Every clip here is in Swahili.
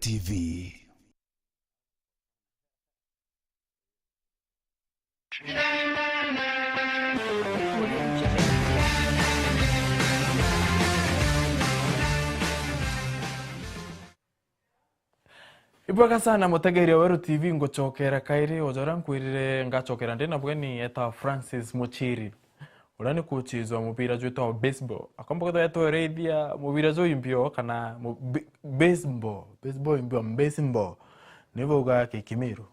TV. Ibwega sana mutegeria Weru TV nguchokera kairi ojora nkwirire ngachokera ndi na bweni eta Francis Muchiri uria ni kuchizwa mubira jwitwa baseball akomba kwithwa etwereithia mubira juu imbio kana baseball baseball imbio baseball nivo uga kikimiru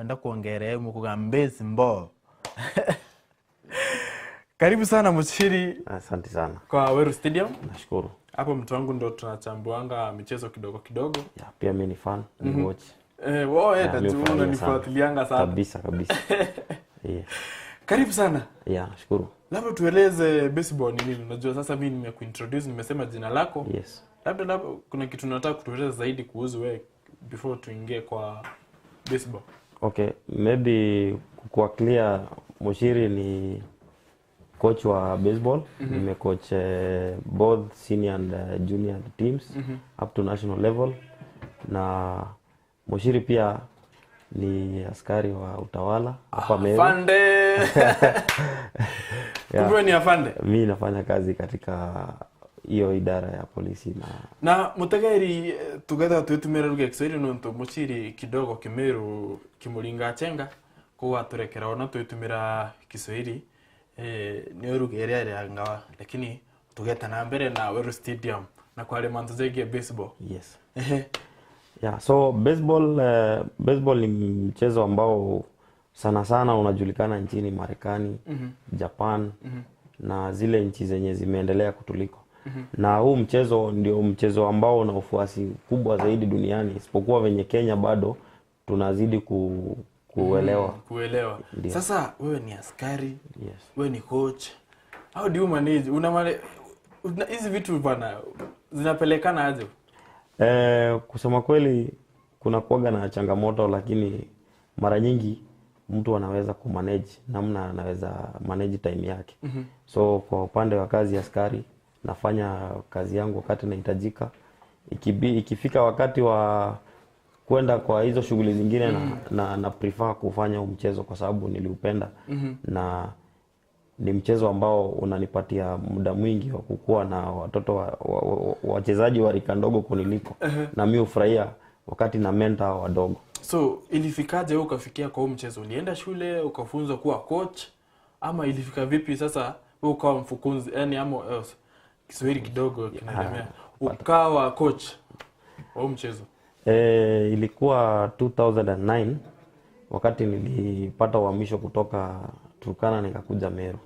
enda kuongerea mukuga baseball. Karibu sana Muchiri. Asante sana kwa Weru Stadium. Nashukuru. Hapo mtu wangu ndo tunachambuanga michezo kidogo kidogo. Ya, pia mimi ni fan, ni watch. Wewe Ya, mimi najua hufurahia sana. unanifuatilianga sana. Kabisa kabisa. Yeah. Karibu sana. Ya, nashukuru. Labda tueleze baseball ni nini? Unajua sasa mimi nimekuintroduce, nimesema jina lako. Yes. Labda kuna kitu nataka kutueleza zaidi kuhusu wewe before tuingie kwa baseball. Okay, maybe kwa clear, Muchiri ni coach wa baseball. Nimecoach both senior and junior teams up to national level. Na Muchiri pia ni askari wa utawala hapa Meru. Afande. Yeah. Kumbe ni afande. Mimi nafanya kazi katika hiyo idara ya polisi na na mutegeri tugetha twitumira lugha ya Kiswahili nontu Muchiri kidogo Kimiru kimuringa chenga kwa turekera ona twitumira Kiswahili ni lugha ĩrĩa ĩrĩa lakini tugeta na mbere na Weru Stadium na kwa mantu zegie baseball. Yes. Yeah, so baseball, baseball ni mchezo ambao sana sana unajulikana nchini Marekani, Japan na zile nchi zenye zimeendelea kutuliko. Na huu mchezo ndio mchezo ambao una ufuasi kubwa zaidi duniani, isipokuwa venye Kenya bado tunazidi kuelewa. Kuelewa. Ndio. Sasa wewe ni askari, Yes. wewe ni coach. How do you manage? Una hizi vitu bana zinapelekana aje? Kusema kweli kuna kuwaga na changamoto, lakini mara nyingi mtu anaweza kumanage namna anaweza manage time yake. So kwa upande wa kazi ya askari nafanya kazi yangu wakati nahitajika. Ikifika wakati wa kwenda kwa hizo shughuli zingine na prefer kufanya huu mchezo kwa sababu niliupenda. Na ni mchezo ambao unanipatia muda mwingi wa kukua na watoto wachezaji wa rika ndogo kuniliko. Na mimi hufurahia wakati na mentor hao wadogo. So ilifikaje wewe ukafikia kwa huu mchezo? Ulienda shule ukafunzwa kuwa coach ama ilifika vipi sasa wewe ukawa mfukunzi, yani ama Kiswahili kidogo kinalemea, ukawa coach wa huu mchezo? Ilikuwa 2009 wakati nilipata uhamisho kutoka Turkana nikakuja Meru.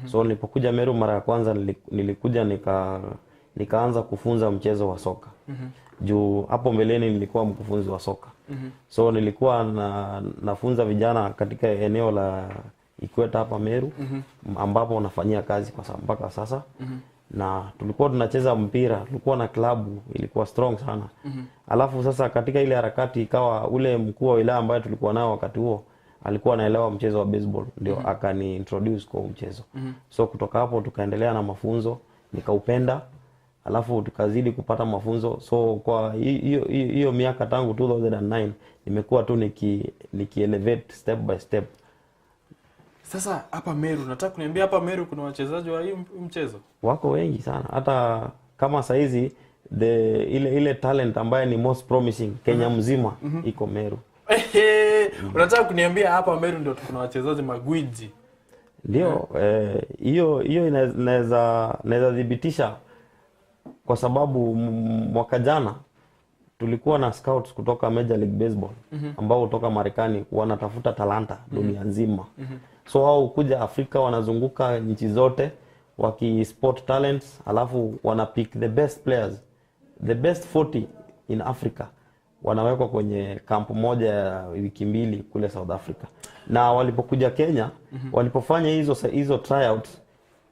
So nilipokuja Meru mara ya kwanza nilikuja nikaanza kufunza mchezo wa soka. Juu hapo mbeleni nilikuwa mkufunzi wa soka. So nilikuwa nafunza vijana katika eneo la Ikweta hapa Meru, ambapo nafanyia kazi kwa mpaka sasa. Na tulikuwa tunacheza mpira, tulikuwa na klabu ilikuwa strong sana. Alafu sasa katika ile harakati ikawa ule mkuu wa wilaya ambaye tulikuwa nao wakati huo alikuwa anaelewa mchezo wa baseball, ndio akani introduce kwa mchezo. So kutoka hapo tukaendelea na mafunzo, nikaupenda, alafu tukazidi kupata mafunzo. So kwa hiyo miaka tangu 2009 nimekuwa tu niki elevate step by step. Sasa hapa Meru, nataka kuniambia hapa Meru kuna wachezaji wa hii mchezo? Wako wengi sana. Hata kama saizi ile talent ambaye ni most promising Kenya mzima iko Meru. Unataka kuniambia hapa Meru ndio kuna wachezaji magwiji? Ndio, hiyo naweza thibitisha kwa sababu mwaka jana tulikuwa na scouts kutoka Major League Baseball ambao kutoka Marekani wanatafuta talanta dunia nzima. So hao kuja Afrika wanazunguka nchi zote waki spot talents, alafu wana pick the best players, the best 40 in Africa wanawekwa kwenye kampu moja ya wiki mbili kule South Africa. Na walipokuja Kenya, walipofanya hizo tryouts,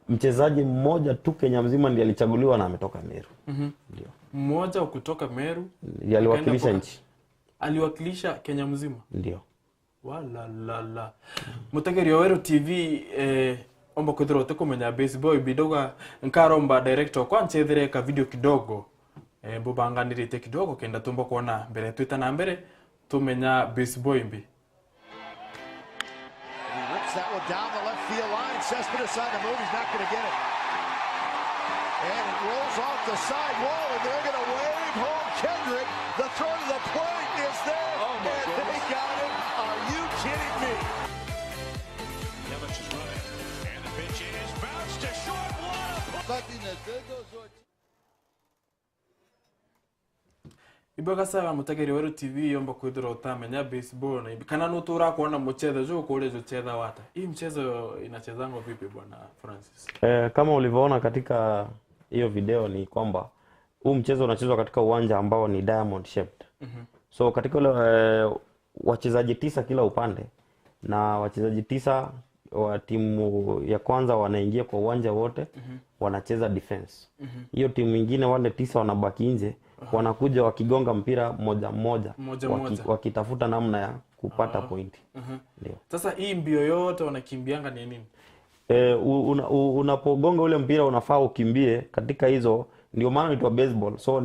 mchezaji mmoja tu Kenya mzima ndiye alichaguliwa na ametoka Meru. Ndio. Mmoja kutoka Meru Ndiye aliwakilisha nchi. Aliwakilisha Kenya mzima. Ndio. Wala la la. Mutegeri wa Weru TV omba kwithirwo utikumenya baseball bidoga nkaromba director kwa nchethere ka video kidogo. Mbubanganirite kidogo kenda tumbo kuona mbere twita na mbere tumenya baseball imbi. He rips that one down the left field line. Cespedes on the move. He's not going to get it. And it rolls off the side wall, and they're going to wave home Kendrick. The throw to the plate is there. Oh, my and goodness. They got him. Are you kidding me? Yelich is running. And the pitch is bounced to short. What a play. Iboga sawa mutegeri weru TV yomba kwithira utamenya baseball na kana no tura kuona mchezo juu kule jocheza wata. Hii mchezo inachezangwa vipi bwana Francis? Kama ulivyoona katika hiyo video ni kwamba huu mchezo unachezwa katika uwanja ambao ni diamond shaped. So katika ule wachezaji 9 kila upande, na wachezaji 9 wa timu ya kwanza wanaingia kwa uwanja wote, wanacheza defense. Hiyo timu nyingine wale 9 wanabaki nje, wanakuja wakigonga mpira moja moja, wakitafuta namna ya kupata pointi. Ndio. Sasa hii mbio yote wanakimbianga ni nini? Unapogonga ule mpira unafaa ukimbie katika hizo, ndio maana inaitwa baseball. So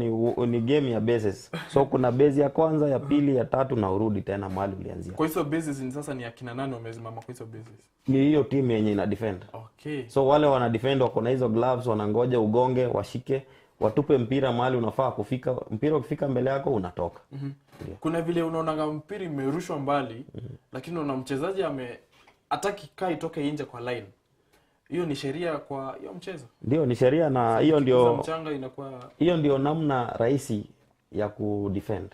ni game ya bases. So kuna base ya kwanza, ya pili, ya tatu na urudi tena mahali ulianzia. Kwa hizo bases ni sasa ni akina nani wamesimama kwa hizo bases? Ni hiyo timu yenye ina defend. Okay. So wale wana defend wako na hizo gloves, wanangoja ugonge, washike, watupe mpira mahali unafaa kufika. Mpira ukifika mbele yako unatoka. Ndio. Kuna vile unaona mpira imerushwa mbali, lakini una mchezaji hataki kaa itoke nje kwa line. Hiyo ni sheria kwa hiyo mchezo. Ndio ni sheria, na hiyo ndio mchanga inakuwa, hiyo ndio namna rahisi ya kudefend.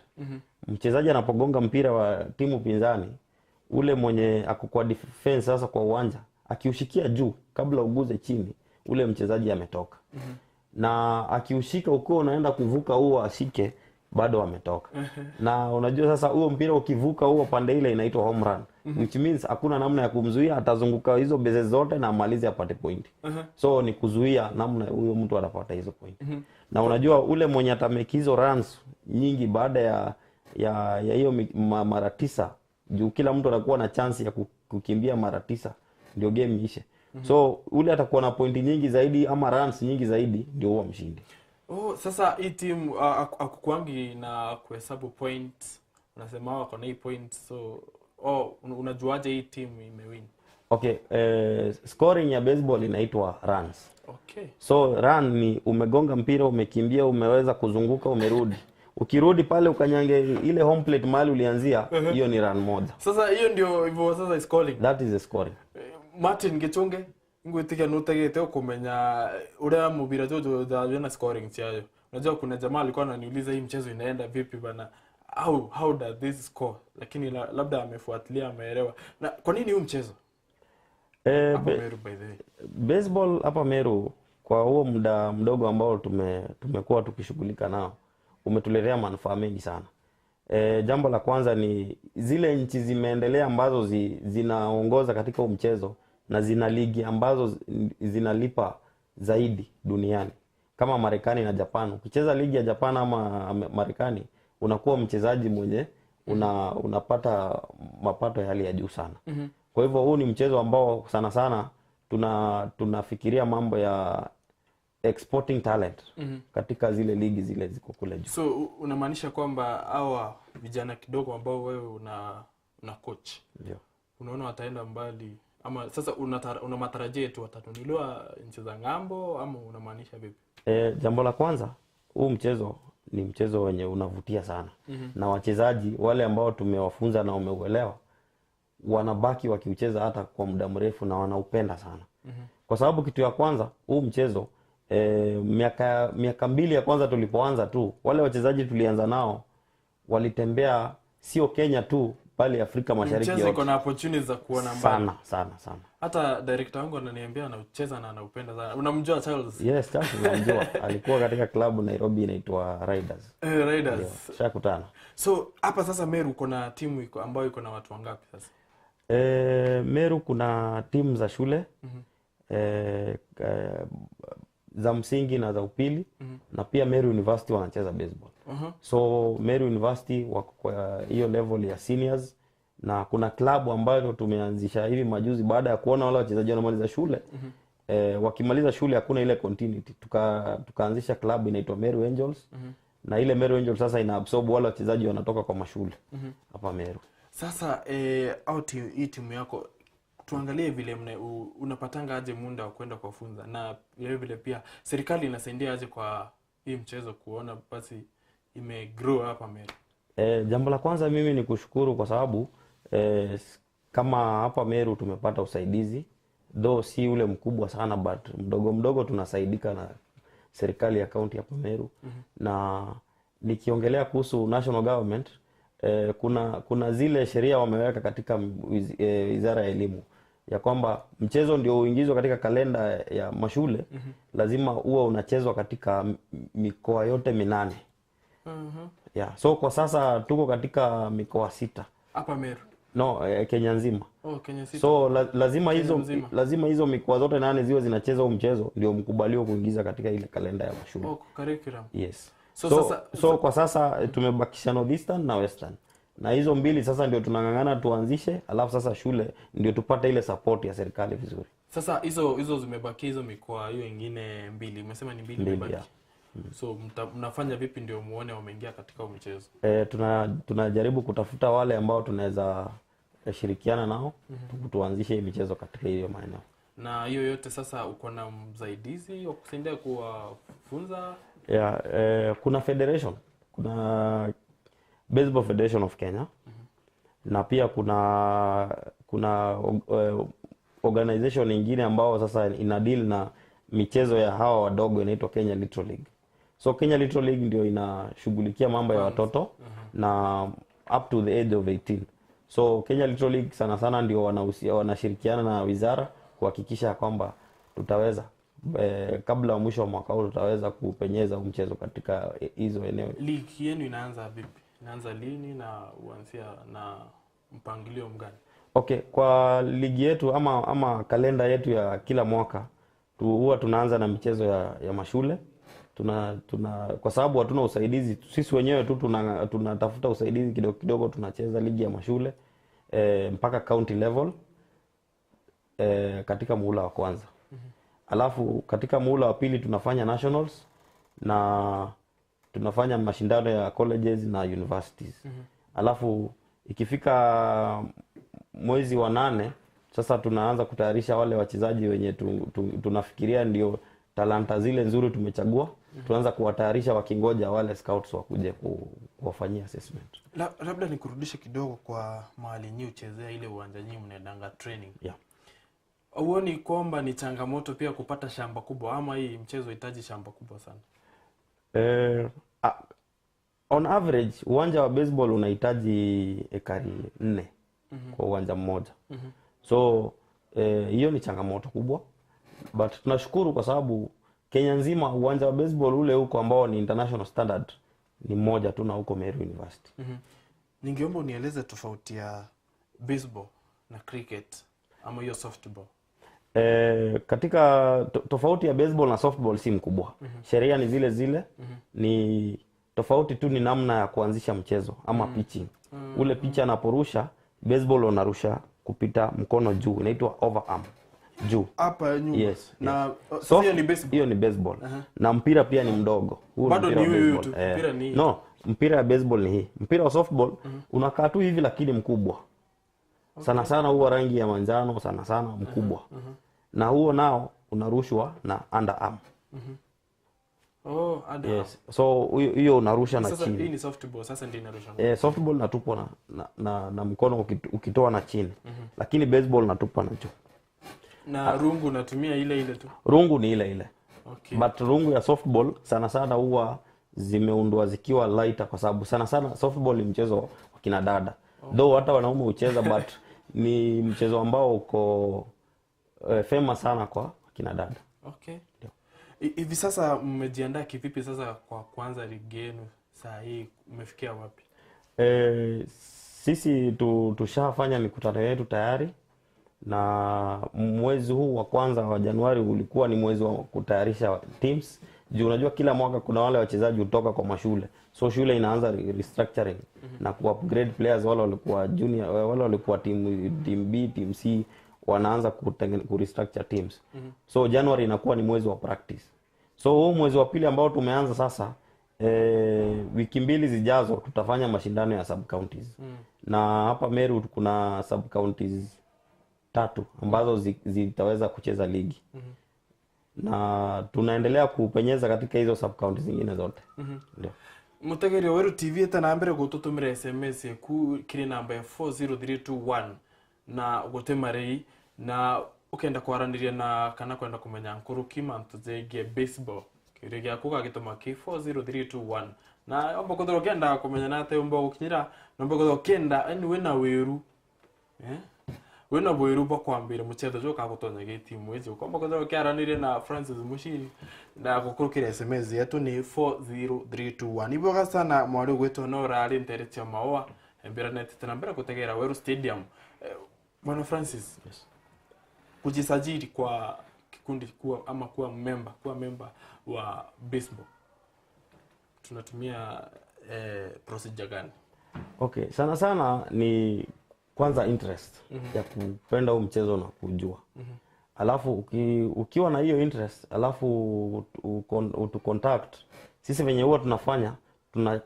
Mchezaji anapogonga mpira wa timu pinzani, ule mwenye ako kwa defense sasa kwa uwanja, akiushikia juu kabla uguze chini, ule mchezaji ametoka. Na akiushika ukiwa unaenda kuvuka huo ashike, bado ametoka. Na unajua sasa huo mpira ukivuka huo pande ile inaitwa home run. Which means hakuna namna ya kumzuia, atazunguka hizo bases zote na amalize apate point. So ni kuzuia namna huyo mtu anapata hizo point. Na unajua ule mwenye atamake hizo runs nyingi baada ya hiyo mara 9, juu kila mtu anakuwa na chance ya kukimbia mara 9 ndio game iishe. So ule atakuwa na pointi nyingi zaidi ama runs nyingi zaidi ndio huwa mshindi. Oh, sasa hii team akukuangi na kuhesabu points, unasema wako na hii points, so unajuaje hii team imewin? Okay, scoring ya baseball inaitwa runs. Okay. So run ni umegonga mpira, umekimbia, umeweza kuzunguka, umerudi. Ukirudi pale ukanyange ile home plate mahali ulianzia, hiyo ni run moja. Sasa hiyo ndio hivyo sasa scoring. That is the scoring. Martin Gichunge ngwitikia nutegete ukumenya uria mubira jojo na scoring chayo. Unajua kuna jamaa alikuwa ananiuliza hii mchezo inaenda vipi bana? How does this score? Lakini labda amefuatilia, ameelewa. Na kwa nini huu mchezo? Meru by the way. Baseball hapa Meru kwa huo muda mdogo ambao tumekuwa tukishughulika nao umetuletea manufaa mengi sana. Jambo la kwanza ni zile nchi zimeendelea ambazo zinaongoza katika huu mchezo na zina ligi ambazo zinalipa zaidi duniani kama Marekani na Japan. Ukicheza ligi ya Japan ama Marekani unakuwa mchezaji mwenye unapata mapato ya hali ya juu sana. Kwa hivyo huu ni mchezo ambao sana sana tunafikiria mambo ya exporting talent katika zile ligi zile ziko kule juu. So unamaanisha kwamba hawa vijana kidogo ambao wewe una coach, ndio unaona wataenda mbali ama sasa una matarajio tu watatunuliwa nchi za ng'ambo ama unamaanisha vipi? Jambo la kwanza, huu mchezo ni mchezo wenye unavutia sana. Na wachezaji wale ambao tumewafunza na wameuelewa wanabaki wakiucheza hata kwa muda mrefu na wanaupenda sana. Kwa sababu kitu ya kwanza, huu mchezo miaka 2 ya kwanza tulipoanza tu, wale wachezaji tulianza nao walitembea sio Kenya tu bali Afrika Mashariki Mchezo yote. iko na opportunities za kuona mbali. Sana sana sana. Hata director wangu ananiambia anaucheza na anaupenda sana. Unamjua Charles? Yes, Charles namjua. Alikuwa katika klabu Nairobi inaitwa Riders. Riders. Shakutana. So hapa sasa Meru kuna timu iko ambayo iko na watu wangapi sasa? Meru kuna timu za shule za msingi na za upili, na pia Meru University wanacheza baseball. So Meru University wako kwa hiyo level ya seniors, na kuna klabu ambayo tumeanzisha hivi majuzi baada ya kuona wale wachezaji wanamaliza shule. Wakimaliza shule hakuna ile continuity. Tukaanzisha klabu inaitwa Meru Angels. Na ile Meru Angels sasa ina absorb wale wachezaji wanatoka kwa mashule hapa Meru. Sasa au hii timu yako tuangalie vile unapatanga aje muda wa kwenda kuwafunza, na vile vile pia serikali inasaidia aje kwa hii mchezo kuona basi ime grow hapa Meru? Jambo la kwanza mimi ni kushukuru kwa sababu kama hapa Meru tumepata usaidizi, though si ule mkubwa sana, but mdogo mdogo tunasaidika na serikali ya kaunti hapa Meru. Na nikiongelea kuhusu national government, kuna zile sheria wameweka katika wizara ya elimu ya kwamba mchezo ndio uingizwe katika kalenda ya mashule, lazima huwa unachezwa katika mikoa yote 8. Yeah. So kwa sasa tuko katika mikoa 6 hapa Meru. No, Kenya nzima. Oh, Kenya 6. So lazima Kenya hizo mzima. Lazima hizo mikoa zote 8 ziwe zinacheza huu mchezo ndio mkubaliwe kuingiza katika ile kalenda ya mashule. Oh, curriculum. Yes. So, So kwa sasa tumebakisha Northeastern na Western. Na hizo mbili sasa ndio tunang'ang'ana tuanzishe, alafu sasa shule ndio tupate ile support ya serikali vizuri. Sasa hizo zimebaki hizo mikoa hiyo nyingine 2. Umesema ni 2 Mbili, imebaki. yeah. So mnafanya vipi ndio muone wameingia katika huu mchezo? Tunajaribu kutafuta wale ambao tunaweza shirikiana nao tuanzishe hii michezo katika hiyo maeneo. Na hiyo yote sasa uko na msaidizi wa kusaidia kuwafunza? Yeah, kuna federation, kuna Baseball Federation of Kenya. Na pia kuna organization nyingine ambao sasa ina deal na michezo ya hawa wadogo, inaitwa Kenya Little League. So Kenya Little League ndio inashughulikia mambo ya watoto na up to the age of 18. So Kenya Little League sana sana ndio wanashirikiana na wizara kuhakikisha kwamba tutaweza kabla ya mwisho wa mwaka huu tutaweza kupenyeza huu mchezo katika hizo eneo. League yenu inaanza vipi? Inaanza lini na huanzia na mpangilio mgani? Okay, kwa ligi yetu ama kalenda yetu ya kila mwaka huwa tunaanza na michezo ya mashule. Kwa sababu hatuna usaidizi sisi wenyewe tu tunatafuta usaidizi kidogo kidogo, tunacheza ligi ya mashule mpaka county level katika muhula wa kwanza. Alafu katika muhula wa pili tunafanya nationals na tunafanya mashindano ya colleges na universities. Alafu ikifika mwezi wa 8 sasa tunaanza kutayarisha wale wachezaji wenye tunafikiria ndio talanta zile nzuri tumechagua. Tunaanza kuwatayarisha wakingoja wale scouts wakuje kuwafanyia assessment. Labda nikurudishe kidogo kwa mahali nyinyi uchezea ile uwanja nyinyi mnaendanga training. Yeah. Huoni kwamba ni changamoto pia kupata shamba kubwa, ama hii mchezo inahitaji shamba kubwa sana? On average uwanja wa baseball unahitaji ekari 4 kwa uwanja mmoja. So hiyo ni changamoto kubwa, but tunashukuru kwa sababu Kenya nzima uwanja wa baseball ule huko ambao ni international standard ni mmoja tu, na huko Meru University. Ningeomba unieleze tofauti ya baseball na cricket ama hiyo softball. Katika tofauti ya baseball na softball si mkubwa. Sheria ni zile zile. Ni tofauti tu ni namna ya kuanzisha mchezo ama pitching. Ule pitcher anaporusha, baseball unarusha kupita mkono juu, inaitwa overarm juu. Hapa nyuma. Yes, Na, yes. sasa hiyo ni baseball. Hiyo ni baseball. Na mpira pia ni mdogo. Huu Bado mpira ni wa huyu baseball. tu. Mpira ni hii. No, mpira ya baseball ni hii. Mpira wa softball unakaa tu hivi lakini mkubwa. Sana sana huwa rangi ya manjano, sana sana mkubwa. Na huo nao unarushwa na underarm. Oh, underarm. Yes. So hiyo unarusha na Sasa chini. hii ni softball, sasa ndio inarusha. Softball natupwa na mkono ukitoa na chini. Lakini baseball natupa na juu. Na rungu unatumia ile ile tu. Rungu ni ile ile. Okay. But rungu ya softball sana sana huwa zimeundwa zikiwa lighter kwa sababu sana sana softball ni mchezo wa kina dada. Though hata wanaume hucheza, but ni mchezo ambao uko famous sana kwa kina dada. Okay. Hivi sasa mmejiandaa kivipi sasa kwa kuanza ligi yenu saa hii, mmefikia wapi? Sisi tushafanya mikutano yetu tayari, na mwezi huu wa kwanza wa Januari ulikuwa ni mwezi wa kutayarisha teams. Juu unajua kila mwaka kuna wale wachezaji hutoka kwa mashule. So shule inaanza restructuring na ku-upgrade players wale walikuwa junior, wale walikuwa team B, team C, wanaanza ku-restructure teams. So January inakuwa ni mwezi wa practice. So huu mwezi wa pili ambao tumeanza sasa Wiki 2 zijazo tutafanya mashindano ya sub counties. Na hapa Meru kuna sub counties 3 ambazo zitaweza kucheza ligi. Na tunaendelea kupenyeza katika hizo sub counties zingine zote. Ndio. Mutegeria Weru TV etanambere gututumira SMS ku kiri namba ya 40321 na gutemarei na ukenda kwaraniria na kana kwenda kumenya nkuru kimantu zegie baseball kiri gyaku gagituma ki 40321 na ombo kuthira ukenda kumenya na ate ombo gukinyira na ombo kuthira ukenda yani wina wiru wina bwiru bwa kwambira muchetho jo kagutonya gi timu ejo kombo kuthira ukiaranirie na Francis Muchiri na gukurukira SMS yetu ni 40321 iboga sana mwari gwitwo no rari nteretia maoa mbira netete na mbira kutegera Weru Stadium. Bwana Francis, yes. Kujisajili kwa kikundi kuwa ama kuwa member wa baseball tunatumia procedure gani? Okay, sana sana ni kwanza interest ya kupenda huu mchezo na kujua. Alafu ukiwa na hiyo interest, alafu utu contact. Sisi venye huwa tunafanya,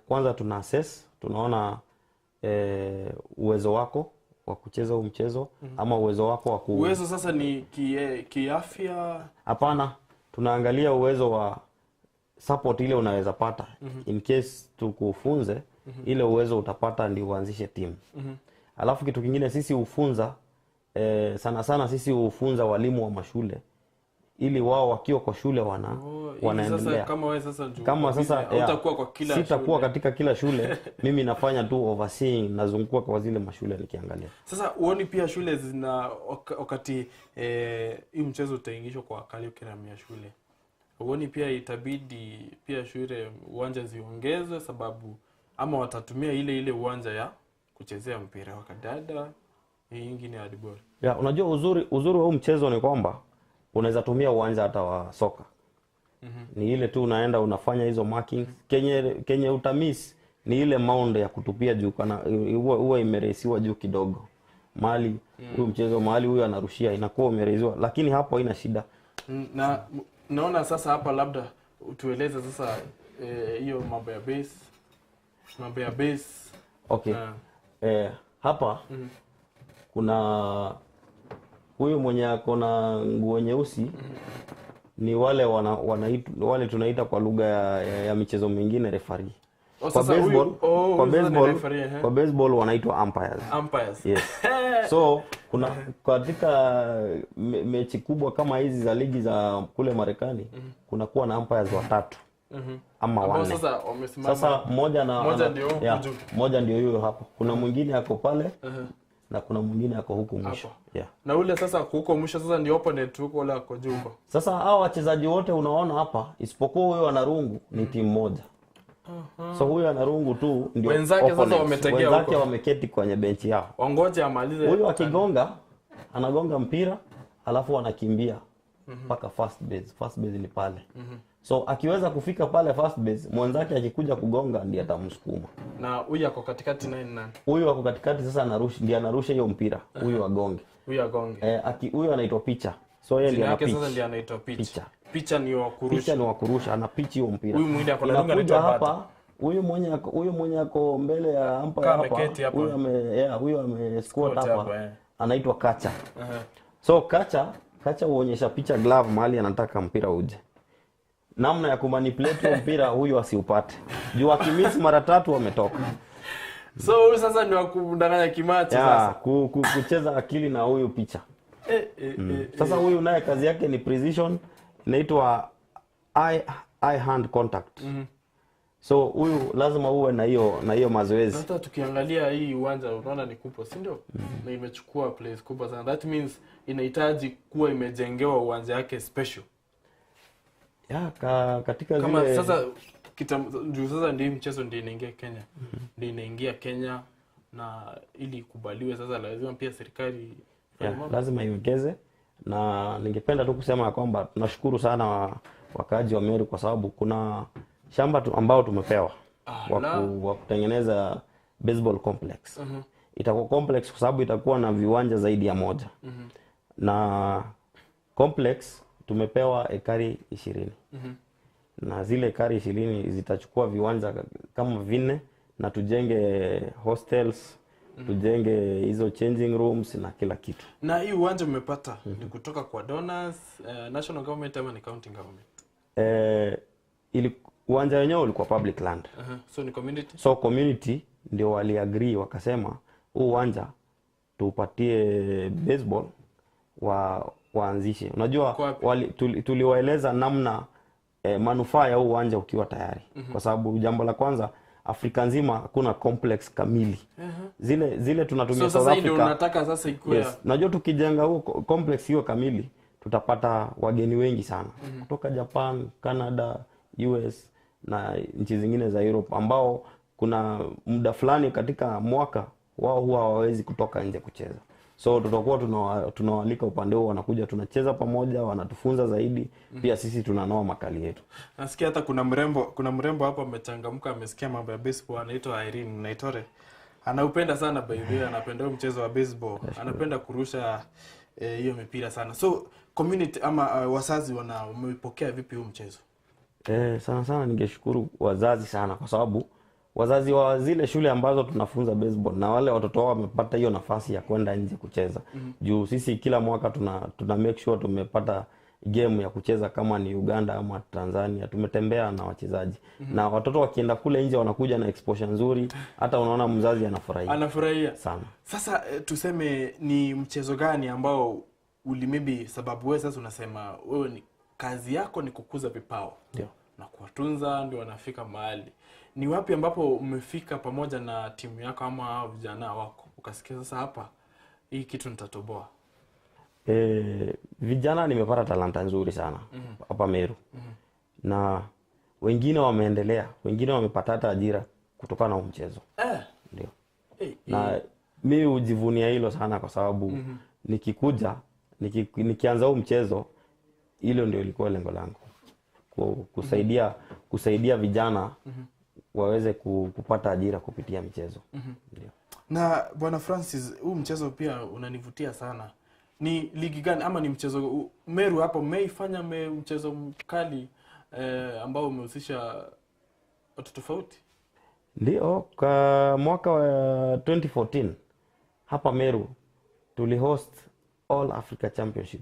kwanza tuna assess, tunaona uwezo wako wa kucheza huu mchezo ama uwezo wako wa uwezo sasa ni kiafya? Hapana, tunaangalia uwezo wa support ile unaweza pata. In case tukufunze ile uwezo utapata ndio uanzishe timu. Alafu kitu kingine sisi hufunza sana sana sisi hufunza walimu wa mashule ili wao wakiwa kwa shule wanaendelea. Sasa kama wewe sasa njoo kama sasa utakuwa kwa kila shule. Sitakuwa katika kila shule. Mimi nafanya tu overseeing, nazunguka kwa zile mashule nikiangalia. Sasa uoni pia shule zina wakati hii mchezo utaingishwa kwa curriculum ya shule, uoni pia itabidi pia shule uwanja ziongezwe, sababu ama watatumia ile ile uwanja ya kuchezea mpira wa kadada, hii nyingine ya handball? Ya, unajua uzuri wa huu mchezo ni kwamba unaweza tumia uwanja hata wa soka. Ni ile tu unaenda unafanya hizo markings. Kenye utamiss ni ile mound ya kutupia juu, kana huwa imeresiwa juu kidogo. Mahali huyu mchezo mahali huyu anarushia inakuwa umereziwa, lakini hapo haina shida. Na naona sasa hapa labda utueleze sasa hiyo mambo ya base. Mambo ya base. Okay. Hapa kuna huyu mwenye ako na nguo nyeusi ni wale wale tunaita kwa lugha ya michezo mingine referee. Kwa baseball, kwa baseball wanaitwa umpires. Umpires. Yes. So kuna katika mechi kubwa kama hizi za ligi za kule Marekani kuna kuwa na umpires watatu. Ama wanne. Sasa wamesimama. Sasa mmoja na mmoja ndio huko juu. Mmoja ndio huyo hapo. Kuna mwingine ako pale. Na kuna mwingine ako huku mwisho. Yeah. Na ule sasa huko mwisho sasa ndio opponent huko wala ako juu huko. Sasa hao wachezaji wote unaona hapa isipokuwa huyo ana rungu ni timu moja. So huyo ana rungu tu ndio wenzake sasa wametegea huko. Wenzake wameketi kwenye benchi yao. Wangoje amalize. Huyo akigonga anagonga mpira alafu anakimbia mpaka first base. First base ni pale. So akiweza kufika pale first base, mwenzake akikuja kugonga ndiye atamsukuma. Na huyu ako katikati nani? Huyu ako katikati sasa anarusha, ndiye anarusha hiyo mpira. Huyu agonge. Huyu agonge. Huyu anaitwa pitcher. So yeye ndiye anapicha. Sasa ndiye anaitwa pitcher. Pitcher ni wa kurusha. Pitcher ni wa kurusha, anapichi hiyo mpira. Huyu mwingine ako na runga anaitwa hapa. Huyu mwenye ako mbele ya umpire hapa. Huyu ame huyu ame squat hapa. Anaitwa catcher. So catcher huonyesha picha glove mahali anataka mpira uje. Namna ya kumanipulate mpira huyu asiupate. Juu akimiss mara tatu ametoka. So huyu sasa ni wa kudanganya kimacho sasa. Kucheza akili na huyu picha. Sasa huyu naye kazi yake ni precision, inaitwa eye hand contact. So huyu lazima uwe na hiyo mazoezi. Sasa tukiangalia hii uwanja unaona ni kubwa, si ndio? Na imechukua place kubwa sana. That means inahitaji kuwa imejengewa uwanja yake special. Ya, katika kama zile sasa juu sasa ndio mchezo ndio inaingia Kenya. Ndio inaingia Kenya na ili ikubaliwe sasa lazima pia serikali lazima iwekeze. Na ningependa tu kusema kwamba tunashukuru sana wakaaji wa Meru kwa sababu kuna shamba ambao tumepewa wa kutengeneza baseball complex. Itakuwa complex kwa sababu itakuwa na viwanja zaidi ya moja. Na complex tumepewa ekari 20. Na zile ekari 20 zitachukua viwanja kama 4, na tujenge hostels, tujenge hizo changing rooms na kila kitu. Na hii uwanja umepata ni kutoka kwa donors, national government ama ni county government? Uwanja wenyewe ulikuwa public land. So ni community? So community ndio waliagree wakasema huu uwanja tupatie baseball waanzishe. Unajua tuliwaeleza namna manufaa ya huu uwanja ukiwa tayari. Kwa sababu jambo la kwanza, Afrika nzima hakuna complex kamili. Zile tunatumia so, South sasa Africa. Ndio unataka sasa ikuwe. Yes. Unajua tukijenga huu complex hiyo kamili tutapata wageni wengi sana. Kutoka Japan, Canada, US na nchi zingine za Europe ambao kuna muda fulani katika mwaka wao huwa hawawezi kutoka nje kucheza. So tutakuwa tunawalika upande huo, wanakuja tunacheza pamoja, wanatufunza zaidi. Pia sisi tunanoa makali yetu. Nasikia hata kuna mrembo hapa amechangamka, amesikia mambo ya baseball, anaitwa Irene Naitore. Anaupenda sana by the way, anapenda mchezo wa baseball. Anapenda kurusha hiyo mipira sana. So community ama wazazi wameipokea vipi huu mchezo? Sana sana ningeshukuru wazazi sana, kwa sababu wazazi wa zile shule ambazo tunafunza baseball na wale watoto wao wamepata hiyo nafasi ya kwenda nje kucheza. Juu sisi kila mwaka tuna make sure tumepata game ya kucheza kama ni Uganda ama Tanzania. Tumetembea na wachezaji. Na watoto wakienda kule nje wanakuja na exposure nzuri, hata unaona mzazi anafurahia. Anafurahia sana. Sasa tuseme ni mchezo gani ambao maybe sababu wewe sasa unasema wewe ni kazi yako ni kukuza vipawa. Ndio. Na kuwatunza ndio wanafika mahali. Ni wapi ambapo umefika pamoja na timu yako ama vijana wako ukasikia sasa hapa hii kitu nitatoboa? Vijana nimepata talanta nzuri sana hapa Meru. Na wengine wameendelea, wengine wamepata hata ajira kutokana na mchezo. Ndio. Na mimi hujivunia hilo sana kwa sababu nikikuja, nikianza huu mchezo, hilo ndio ilikuwa lengo langu. Kusaidia vijana waweze kupata ajira kupitia mchezo. Ndio. Na Bwana Francis, huu mchezo pia unanivutia sana. Ni ligi gani ama ni mchezo Meru hapo mmeifanya mchezo mkali ambao umehusisha watu tofauti? Ndio, kwa mwaka wa 2014 hapa Meru tulihost All Africa Championship.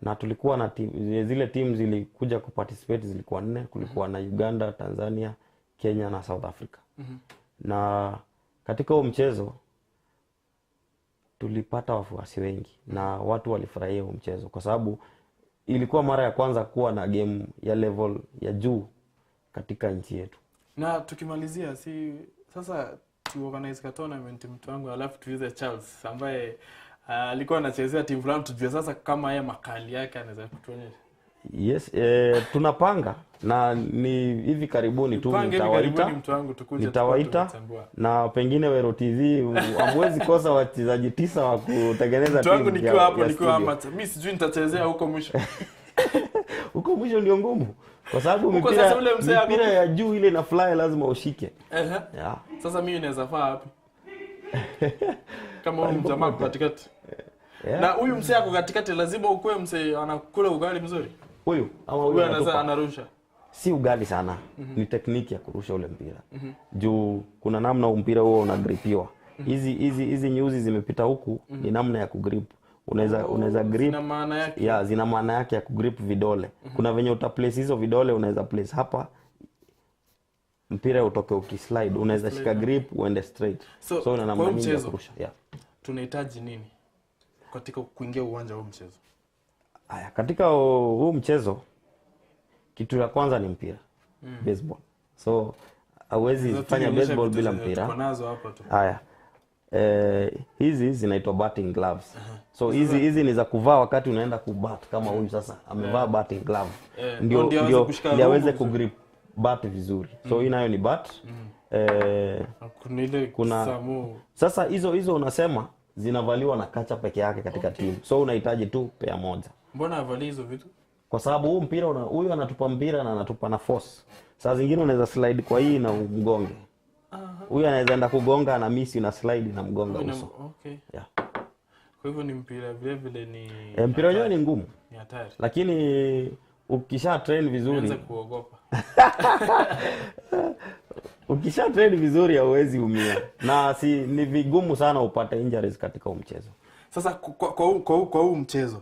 Na tulikuwa na team, zile team zilikuja kuparticipate zilikuwa 4, kulikuwa na Uganda, Tanzania, Kenya na South Africa. Na katika huo mchezo tulipata wafuasi wengi na watu walifurahia huo mchezo kwa sababu ilikuwa mara ya kwanza kuwa na game ya level ya juu katika nchi yetu. Na tukimalizia, si sasa tu organize ka tournament mtu wangu, alafu tuulize Charles ambaye alikuwa anachezea timu fulani, tujue sasa kama yeye makali yake anaweza kutuonyesha. Yes, tunapanga na ni hivi karibuni tu nitawaita na pengine Wero TV hamwezi kosa wachezaji 9 wa kutengeneza timu. Mtu wangu nikiwa hapo, nikiwa amateur, mimi sijui nitachezea huko mwisho. Huko mwisho ndio ngumu kwa sababu mpira ya juu ile na fly lazima ushike. Yeah. Sasa mimi naweza faa wapi? Kama huyu mjamaa katikati. Yeah. Na huyu msee ako katikati lazima ukue msee anakula ugali mzuri. Huyu ama huyu anarusha. Si ugali sana, ni tekniki ya kurusha ule mpira. Juu kuna namna mpira huo unagripiwa. Hizi nyuzi zimepita huku, ni namna ya kugrip. Unaweza grip. Zina maana yake. Yeah, zina maana yake ya kugrip vidole. Kuna venye uta place hizo vidole, unaweza place hapa mpira utoke ukislide, unaweza shika grip uende straight. So una namna nyingi ya kurusha. Yeah. Tunahitaji nini katika kuingia uwanja huu mchezo? Aya, katika huu mchezo kitu la kwanza ni mpira. Baseball. So hauwezi fanya baseball bila mpira. Tuko nazo hapa tu. Aya. Hizi zinaitwa batting gloves. So hizi ni za kuvaa wakati unaenda kubat, kama huyu sasa amevaa batting glove. Ndio aweze kugrip bat vizuri. So hii nayo ni bat. Kuna ile samu. Sasa hizo unasema zinavaliwa na kacha peke yake katika timu. So unahitaji tu pair moja. Mbona avali hizo vitu? Kwa sababu huu mpira huyu anatupa mpira na anatupa na force. Saa zingine unaweza slide kwa hii na mgonge. Huyu anaweza enda kugonga na miss na slide na mgonga uso. Okay. Yeah. Kwa hivyo ni mpira vile vile ni mpira wenyewe ni ngumu. Ni hatari. Lakini Ukisha train vizuri, Nianze kuogopa. Ukisha train vizuri hauwezi umia. Na si ni vigumu sana upate injuries katika huu mchezo. Sasa kwa huu mchezo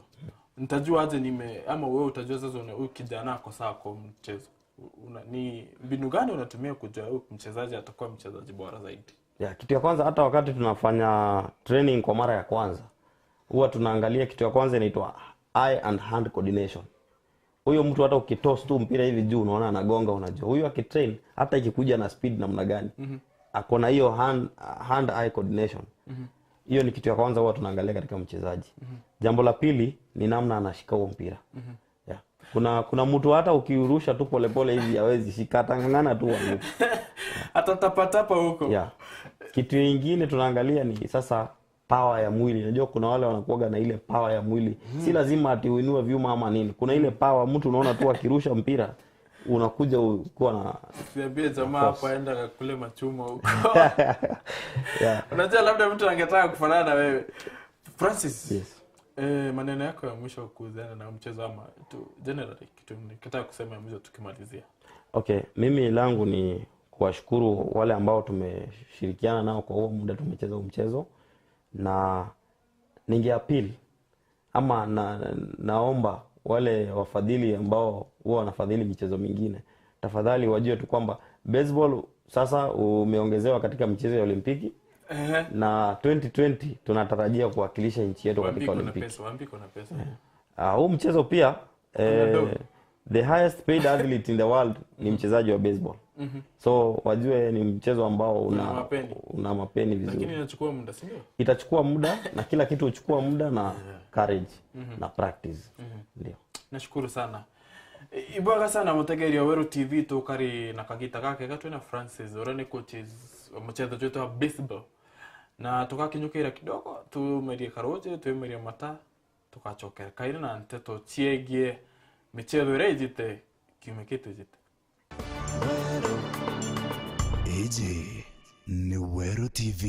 nitajua aje nime ama wewe utajua sasa huyu kijana ako sawa kwa mchezo. Ni mbinu gani unatumia kujua huyu mchezaji atakuwa mchezaji bora zaidi? Ya, kitu ya kwanza hata wakati tunafanya training kwa mara ya kwanza huwa tunaangalia kitu ya kwanza inaitwa eye and hand coordination. Huyo mtu hata ukitoss tu mpira hivi juu unaona anagonga, unajua huyu akitrain hata ikikuja na speed namna gani ako na hiyo hand eye coordination. Hiyo ni kitu ya kwanza huwa tunaangalia katika mchezaji. Jambo la pili ni namna anashika huo mpira. Yeah. Kuna mtu hata ukiurusha tu polepole hivi hawezi shika, atang'ang'ana tu anguke. Atatapatapa huko. Yeah. Kitu kingine tunaangalia ni sasa power ya mwili. Unajua kuna wale wanakuwaga na ile power ya mwili. Si lazima ati uinue vyuma ama nini. Kuna ile power mtu unaona tu akirusha mpira unakuja kuwa na Siambie jamaa hapa aenda kule machuma huko. Yeah. Unajua labda mtu angetaka kufanana na wewe. Francis. Yes. Maneno yako ya mwisho kuhusiana na mchezo ama tu generally kitu nikitaka kusema ya mwisho tukimalizia. Okay, mimi langu ni kuwashukuru wale ambao tumeshirikiana nao kwa huo muda tumecheza huu mchezo, na ningeappeal ama naomba wale wafadhili ambao huwa wanafadhili michezo mingine, tafadhali wajue tu kwamba baseball sasa umeongezewa katika michezo ya Olimpiki. Na 2020 tunatarajia kuwakilisha nchi yetu katika Olimpiki. Waambi kuna pesa. Huu mchezo pia the highest paid athlete in the world ni mchezaji wa baseball. So wajue ni mchezo ambao una mapeni vizuri. Lakini inachukua muda, si ndio? Itachukua muda na kila kitu huchukua muda na courage na practice. Ndio. Nashukuru sana. Ibwaga sana mutegeria Weru TV tukari na kagita gake gatwe na Francis urane coaches mchezo wetu wa baseball. Na tukakinyukira kidogo tumerie karoje tumerie mata tukachokera kaire na nteto chiegie michezo ira kiume kitu jite. AJ ni Weru TV.